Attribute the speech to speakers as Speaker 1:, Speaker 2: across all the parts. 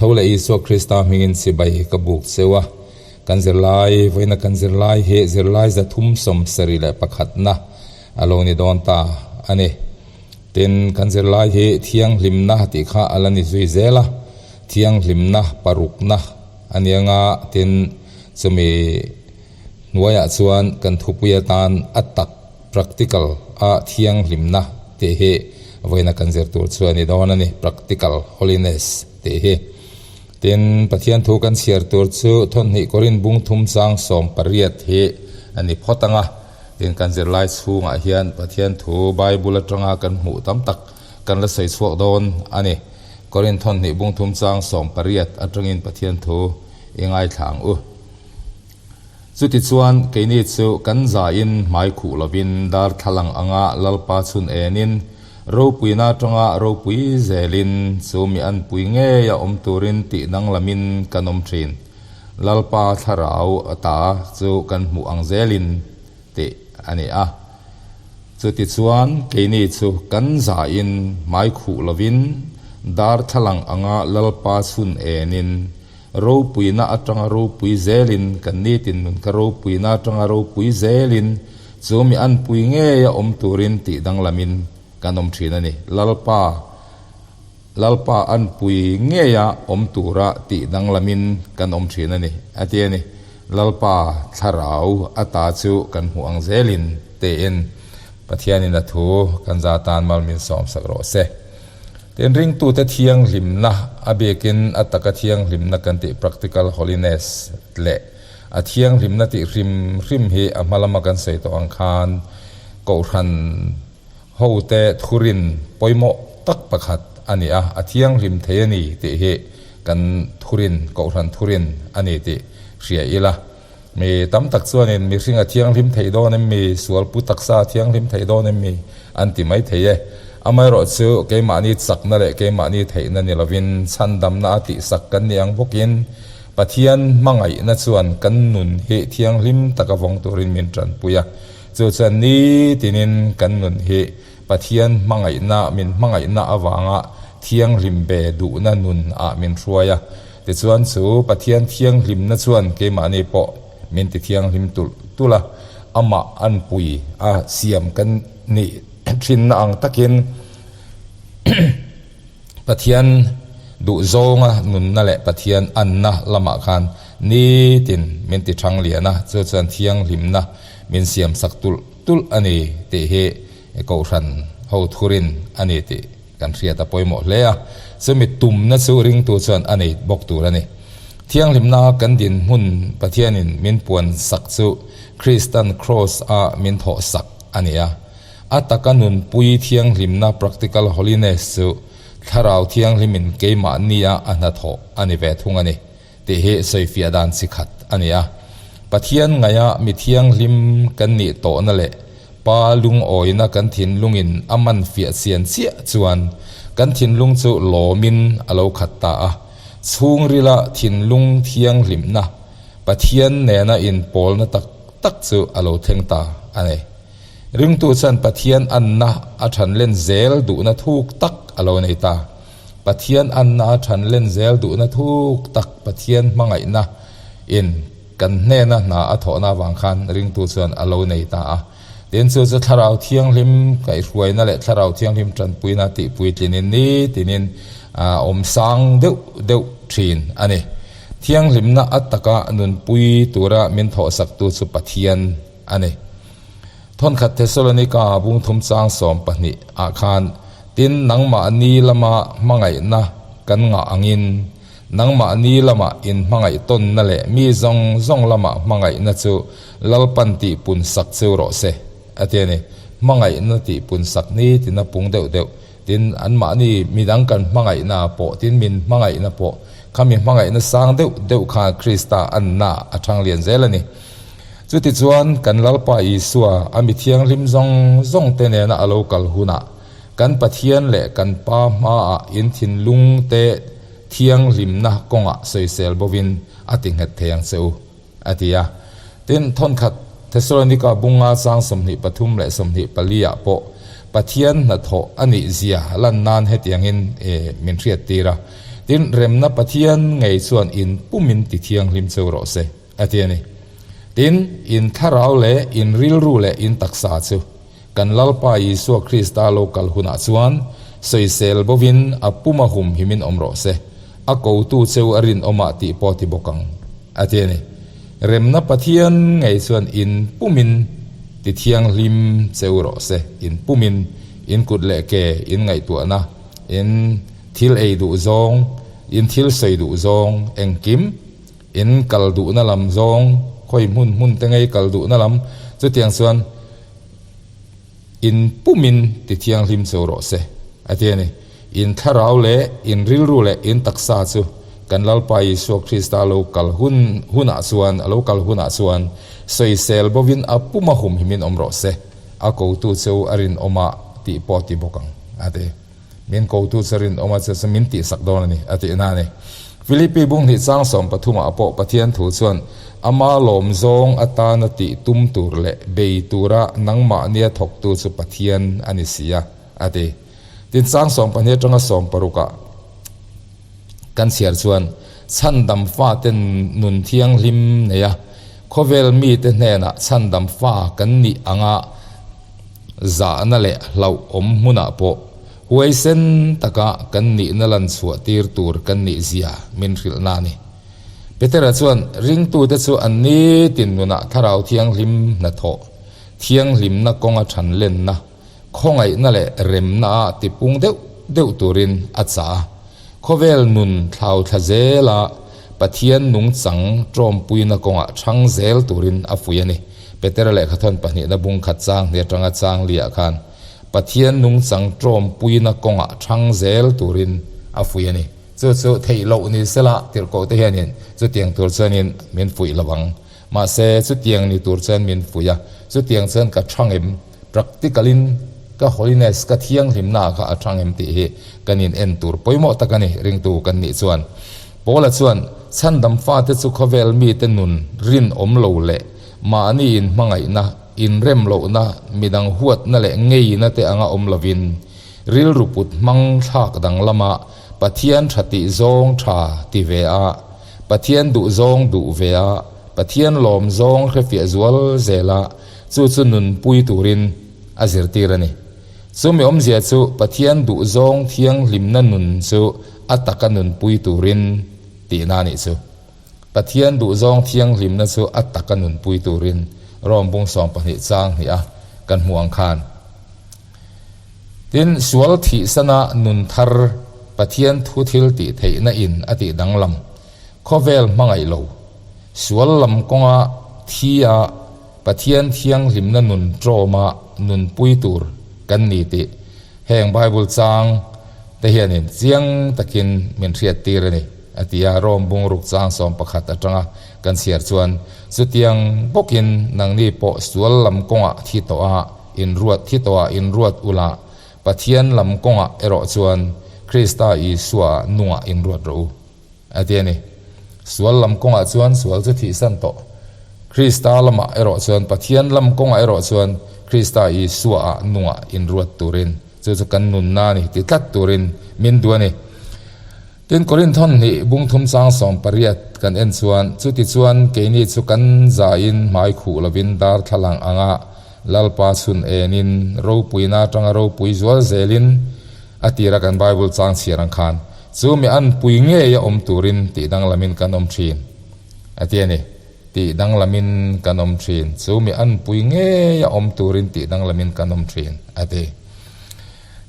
Speaker 1: Tho leh Isua Krista hmingin chibai ka buk cheu a. Kan zirlai, vawiina kan zirlai hi zirlai 371na a lo ni dawn ta a ni. Tin, kan zirlai hi thianghlimna tih kha a la ni zui zel a, thianghlimna parukna a ni anga, tin, chumi hnuaiah chuan kan thupui atan a tak, practical, a thianghlimna tih hi vawiina kan zir tur chu a ni dawn a ni, practical holiness tih hi. Tin, Pathian thu kan chhiar tur chu thawhnih Korin bung thum chang 18 hi a ni phawt ang a. Tin, kan zirlai chhungah hian Pathian thu Bible atanga kan hmuh tam tak kan la sawi chhuak dawn a ni. Korin thawhnih bung thum chang 18 atangin Pathian thu i ngaithla ang u. Chutichuan, keini chu kan zain hmai khuh lovin darthlalang anga Lalpa chhun enin, Ropuina atanga ropui zelin chu mi anpui ngei a awm turin tih danglamin kan awm thin. Lalpa thlarau ta chu kan hmuh ang zelin tih a ni a. Chutichuan keini chu kan zain hmai khuh lovin darthlalang anga Lalpa chhun enin ropuina atanga ropui zelin kan nitin nun kha ropuina atanga ropui zelin chu mi anpui ngei a awm turin tih danglamin kan awm thin a ni. Lalpa Lalpa anpui ngei a awm tura tih danglamin kan awm thin a ni, a ti a ni. Lalpa thlarau ata chu kan hmuh ang zelin tiin Pathianin a thu kan za tan mal min sawmsak rawh se. Tin, ringtute thianghlimna, a biakin a taka thianghlimna kan tih practical holiness leh a thianghlimna tih hrim hrim hi a hma lama kan sawi tawh ang khan Kohhran hote thurin pawimawh tak pakhat a ni a, a thianghlim thei a ni tih hi kan thurin, Kohhran thurin a ni tih hria ila. Mi tam tak chuanin mihring a thianghlim theih dawn em mi, sual pu taksa a thianghlim theih dawn em mi an ti mai thei e. Amaherawhchu keimahni chakna leh keimahni theihna ni lovin chhandamna a tihsak kan ni ang bawkin Pathian hmangaihna chuan kan nun hi thianghlim taka vawng turin min tanpui a. Chu chuan nitinin kan nun hi Pathian hmangaihna min hmangaihna avanga thianghlim ve duhna nun ah min hruai a. Tichuan chu Pathian thianghlimna chuan keimahni pawh min ti thianghlim tulh tulh a, amah an pui a siam kan nih thinna ang takin Pathian duhzawnga nunna leh Pathian anna lamah khan nitin min ti thang lian a, chu chuan thianghlimna min siamsak tulh tulh a ni tih hi Kohhran ho thurin a ni tih Kan hriat a pawimawh hle a, chumi tumna chu ringtu chuan a nei bawk tur a ni. Thianghlimna kan dinhmun Pathianin min puan sak chu Kristan Kraws a min thawh sak a ni a. A taka nunpui thianghlimna practical holiness chu Thlarau Thianghlimin keimahnia a hnathawh a ni ve thung a ni tih hi sawifiah dan chi khat a ni a. Pathian ngaia mi thianghlim kan nih tawhna leh Pa lungawina kan thinlungin a man fiah chian chiah chuan kan thinlung chu lawmin a lo khat ta a. Chhungrila thinlung thianghlimna, Pathian nena inpawlna tak tak chu a lo thleng ta a ni. Ringtu chuan Pathian anna a than len zel duhna thuk tak a lo nei ta. Pathian anna a than len zel duhna thuk tak Pathian hmangaihna in Kan hnena hna a thawhna avang khan ringtu chuan a lo nei ta a. Tin, chu chu Thlarau Thianghlim kaihhruaina leh Thlarau Thianghlim tanpuina tih puitlinin nitinin a awm sang deuh deuh thin a ni. Thianghlimna a taka nunpui tura min thawhsaktu chu Pathian a ni. Thawnkhat Thesalonika bung thum chang 12 ah khan, Tin, nangmahni lama hmangaihna kan ngah angin, Nangmahni lamah inhmangaih tawnna leh mi zawng zawng lamah hmangaihna chu Lalpan tih pun sak cheu rawh se, a ti a ni. Hmangaihna tih pun sak ni tina pung deuh deuh tin anmahni midang kan hmangaihna pawh tin min hmangaihna pawh kha mi hmangaihna sang deuh deuh khan Krista anna a thang lian zel a ni. Chutichuan kan Lalpa Isua a mi thianghlim zawng zawng te nena a lo kal hunah kan Pathian leh kan Pa hmaah in thinlung te thianghlimna kawngah sawisel bovin a ti nghet thei ang che u, a ti a. Tin, thawnkhat Thesalonika bunga chang 23 leh 24 ah pawh Pathian hnathawh a nih zia lan nan hetiangin min hriattir a. Tin, remna Pathian ngei chuan in pumin ti thianghlim cheu rawh se, a ti a ni. Tin, in thlarau leh in rilru leh in taksa chu kan Lalpa Isua Krista lo kal hunah chuan sawisel bovin a puma humhimin awm rawh se, a kotu cheu a rinawmah tih pawh ti bawk ang, a ti a ni. Remna Pathian ngei chuan in pumin ti thianghlim cheu rawh se, in pumin in kut leh ke in ngaihtuahna, in thil ei duh zawng, in thil sawi duh zawng engkim, in kal duhna lam zawng, khawi hmun hmun te ngei kal duhna lam, chutiang chuan in pumin ti thianghlim cheu rawh se, a ti a ni. In thlarau leh in rilru leh in taksa chu kan Lalpa Isua Krista lo kal hun hunah chuan, a lo kal hunah chuan sawisel bovin a puma humhimin awm rawh se, a kotu cheu a rinawmah tih pawh ti bawk ang, a ti. Min kotu chu rinawma chu chu min tihsak dawn a ni, a tihna a ni. Philippi bung hnih chang 13 ah pawh Pathian thu chuan, Ama lawm zawng atana tih tum tur leh bei tura nangmahnia thawktu chu Pathian a ni si a, a ti. Tin, chang 12 atanga 16 ah kan chhiar chuan, Chhandam fate nun thianghlim neia khawvel mite hnenah chhandam fa kan nih anga zahna leh hlauhawm hmunah pawh huaisen taka kan nihna lan chhuah tir tur kan nih zia min hrilhna a ni. Petera chuan ringtute chu an nitin nunah Thlarau Thianghlim hnathawh, thianghlimna kawnga thanlenna, khawngaihna leh remna ah tipung deuh deuh turin a chah a. Khawvel nun thlau thla zela Pathian nungchang tawmpuina kawngah chhang zel turin a fuih a ni. Petera lehkhathawn pahnihna bung khat chang hnih atanga chang liah khan Pathian nungchang tawmpuina kawngah chhang zel turin a fuih a ni. Chu chu theih loh ni sela tirhkoh te hianin chutiang tur chuanin min fuih lo ang. Mahse chutiang ni tur chuan min fuih a, chutiang chuan ka chhang em? Practical in ka holiness, ka thianghlimna kha a thang em tih hi kan in en tur pawimawh tak a ni, ringtu kan nih chuan. Paula chuan, Chhandam fate chu khawvel mite nun rinawm lo leh mahni in hmangaihna, inrem lohna, midang huatna leh ngeina te anga awm lovin, rilru put hmang thlak danglama Pathian tha tih zawng tha ti ve a, Pathian duh zawng duh ve a, Pathian lawm zawng hrefiah zual zel a, Chu chu nunpui turin a zirtir a ni. Chumi awmzia chu Pathian duhzawng thianghlimna nun chu a taka nunpui turin tihna a nih chu. Pathian duhzawng thianghlimna chu a taka nunpui turin Rom bung 12 chang hnih a kan hmuh ang khan. Tin, sual thihsana nun thar Pathian thu thil tih theihna in a tih danglam khawvel hmangaih lo, sual lam kawnga thi a Pathian thianghlimna nun ṭawma nunpui tur kan ni tih heng Bible chang te hianin chiang takin min hriattir a ni, a ti a. Rom bungruk chang 11 aṭanga kan chhiar chuan, Chutiang bawkin nangni pawh sual lam kawngah thi tawh a inruat thi tawh a inruat ula, Pathian lam kawngah erawh chuan Krista Isua nungah inruat rawh u. A ti a ni. Sual lam kawngah chuan sual chu thihsan tawh. Krista lamah erawh chuan, Pathian lam kawngah erawh chuan Krista Isuaah nungah inruat turin, chu chu kan nunna a ni ti tlat turin min duh a ni. Tin, Korinthon hnih bung thum chang 18 kan en chuan, Chutichuan keini chu kan zain hmai khuh lovin darthlalang anga Lalpa chhun enin ropuina atanga ropui zual zelin a tira kan Bible chang chhiar ang khan, Chu mi an pui ngei a awm turin tih danglamin kan awm thin, a ti a ni. Tih danglamin kan awm thin. Chu mi an pui ngei a awm turin tih danglamin kan awm thin, a ti.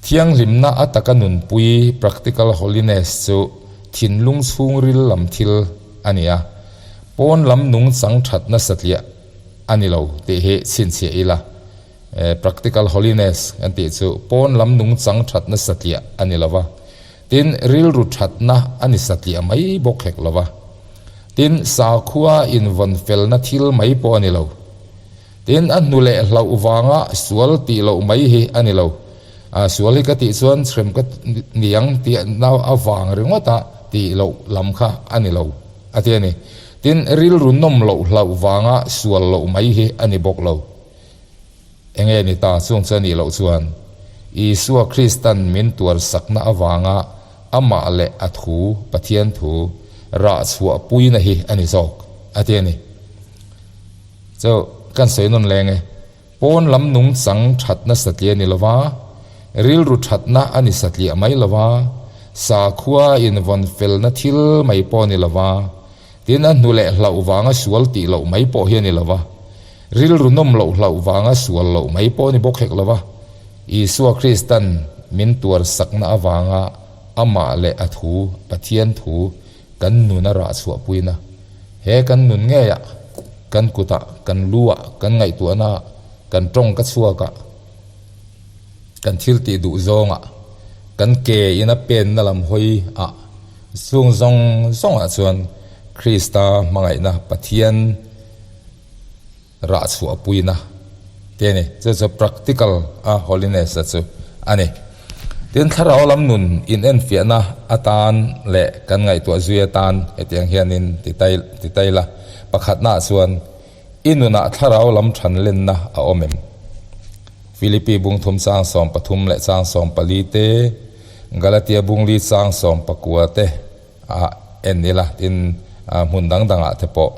Speaker 1: Thianghlimna a taka nunpui, practical holiness, chu thinlung chhungril lam thil a ni a, pawn lam nungchang thatna satliah a ni lo tih hi chhinchhiah ila. Practical holiness kan tih chu pawn lam nungchang thatna satliah a ni lo va, tin rilru thatna a ni satliah mai bawk hek lo va, tin sakhua invawn felna thil mai pawh a ni lo. Tin a hnu leh hlauh vanga sual tih loh mai hi a ni lo. Sual hi ka tih chuan hrem ka niang tih na avang ringawta tih loh lam kha a ni lo a ti a ni. Tin rilru nawm loh hlauh vanga sual loh mai hi a ni bawk lo. Enge ni ta chung chu a nih loh chuan Isua Kristan min tuarsakna avanga Amah leh a thu, Pathian thu, rah chhuah puina hi a ni zawk, a ti a ni. Chu kan sawi nawn leng e. Pawn lam nungchang thatna satliah a ni lo va, rilru thatna a ni satliah mai lo va, sakhua invawn felna thil mai pawh a ni lo va, tin a hnu leh hlauh vanga sual tih loh mai pawh hi a ni lo va, rilru nawm loh hlauh vanga sual loh mai pawh a ni bawk hek lo va. Isua Kristan min tuar sakna avanga amah leh a thu, Pathian thu, kan nun a rah chhuahpuina. He kan nun ngeiah, kan kutah, kan luah, kan ngaihtuahnaah, kan tawng ka chhuakah, kan thil tih duh zawngah, kan ke in a penna lam hawi ah, chung zawng zawngah chuan Krista hmangaihna Pathian rah chhuahpuina te a ni. Chu chu practical a holiness a chu a ni. Tin, thlarau lam nun inenfiahna atan leh kan ngaihtuah zui atan hetiang hianin ti ti tai la. Pakhatnaah chuan i nunah thlarau lam thanlenna a awm em? Philippi bung thum chang 13 leh chang 14 te, Galatia bung li chang 19 te, a en ila tin hmun dang dangah te pawh.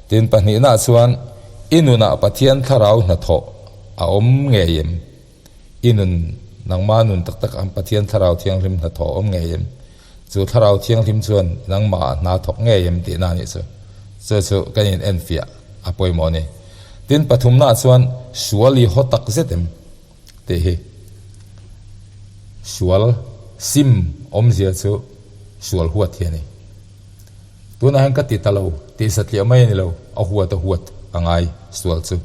Speaker 1: Tin pahnihnaah chuan i nunah Pathian thlarau hnathawh a awm ngei em? I nun nangma nun tak tak ang Pathian thlarau thianghlim hnathawh a awm ngei em? Chu thlarau thianghlim chuan nangmah hna thawk ngei em tihna a nih chu. Chu chu kan in enfiah a pawimawh a ni. Tin pathumnaah chuan sual i haw tak zet em? Tih hi sual sim awmzia chu sual huat hi a ni. Tunah hian ka ti ta lo tih satliah mai a ni lo, a huat a huat a ngai sual chu.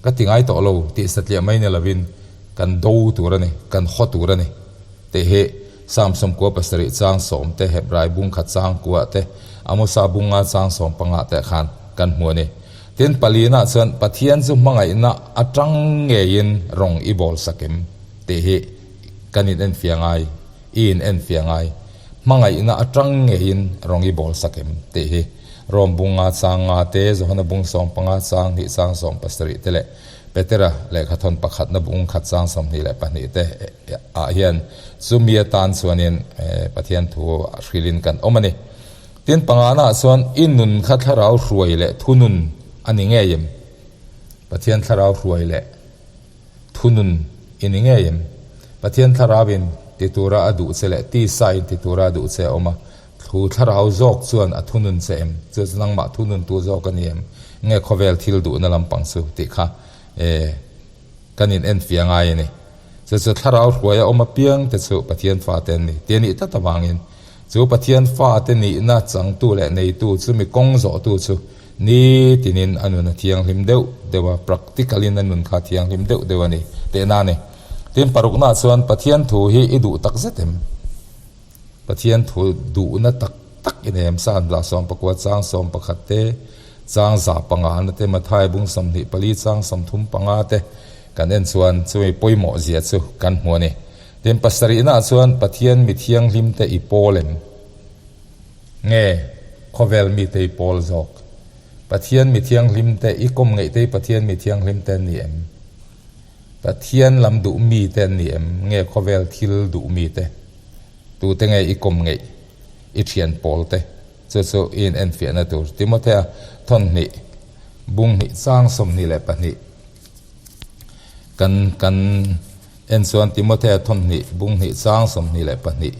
Speaker 1: Ka ti ngai tawh lo tih satliah mai ni lovin kan do tur a ni, kan haw tur a ni tih hi Psalm 17 chang 10 te, Hebrai bung khat chang kuah te, Amosa bunga chang 15 te khan kan hmu a ni. Tin, palina chuan Pathian chu hmangaihna atang ngeiin rawng i bawl sak em tih hi kan in enfiah ngai, i in enfiah ngai. Hmangaihna atang ngeiin rawng i bawl sak em tih hi Rom bunga chang nga te, Johana bung 15 chang hnih chang 17 te leh Petera lehkhathawn pakhatna bung khat chang 22 te ah hian chumi atan chuanin Pathian thu hrilhin kan awm a ni. Tin, pangana ah chuan i nun kha thlarau hruai leh thunun a ni ngei em? Pathian thlarau hruai leh thunun i ni ngei em? Pathian thlarau in ti tura a duh che leh tisa in ti tura a duh che a awm a, thu thlarau zawk chuan a thunun che em? Chu chu nangmah thunun tu zawk a ni em? Nge khawvel thil duhna lampang chu tih kha e kan in enfiah ngai a ni. Chu chu thlarau hruai a awm apiang te chu Pathian fate an ni tih a nih tlat avangin Chu Pathian fate nihna changtu leh neitu chu mi kawng zawhtu chu nitinin a nun a thianghlim deuh deuh a, practical-in a nun kha a thianghlim deuh deuh a ni tehna a ni. Tin, paruknaah chuan Pathian thu hi i duh tak zet em? Pathian thu duhna tak tak i nei em? Psalm 19 chang 11 te, chang 5 na te, Matthai bung 24 chang 35 te kan en chuan chumi pawimawh zia chu kan hmu a ni. Tin, pasarihnaah chuan Pathian mi thianghlimte i pawl em? Nge khawvel mite i pawl zawk? Pathian mi thianghlimte i kawm ngeihte hi Pathian mi thianghlimte an ni em? Pathian lam duh mite an ni em? Nge khawvel thil duh mite? Tute nge i kawm ngeih i thian pawlte? Chu chu i in enfiahna tur. Timothea thawnhnih bung hnih chang 22. Kan kan en chuan Timothea thawmhnih bung hnih chang 22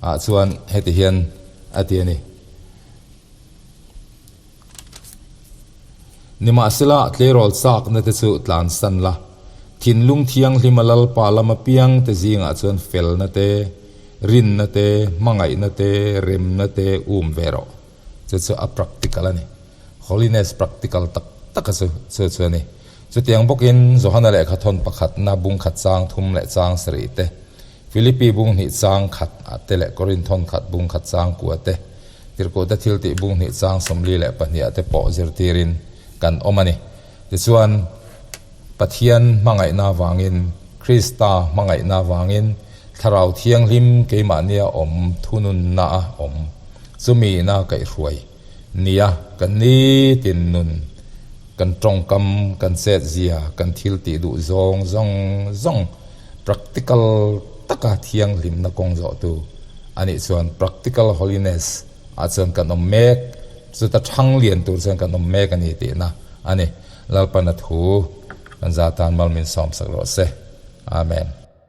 Speaker 1: ah chuan heti hian a ti a ni. Nimahsela tleirawl chakna te chu tlansan la, thinlung thianghlima Lalpa lama piang te zingah chuan felna te, rinna te, hmangaihna te, remna te um ve rawh. Chu chu a practical a ni. Holiness practical tak taka chu chu chu a ni. Chutiang bawkin Johana lehkha thawn pakhatna bung khat chang thum leh chang sarih te, Philippi bung hnih chang khat ah te leh Korinth thawn khat bung khat chang kua te, Tirhkuhte thiltih bung hnih chang 42 ah te pawh zirtirin kan awm a ni. Tichuan, Pathian hmangaihna avangin, Krista hmangaihna avangin, Thlarau Thianghlim keimahnia awm thununna a awm, chumi ina kaihhruai. Nia, kan nitin nun, kan tawngkam, kan chetzia, kan thil tih duh zawng zawng zawng practical taka thianghlimna kawng zawhtu Anih chuan practical holiness ah chuan kan awm mek, chuta thang lian tur chuan kan awm mek a ni tihna a ni. Lalpana thu kan za tan mal min sawmsak rawh se. Amen.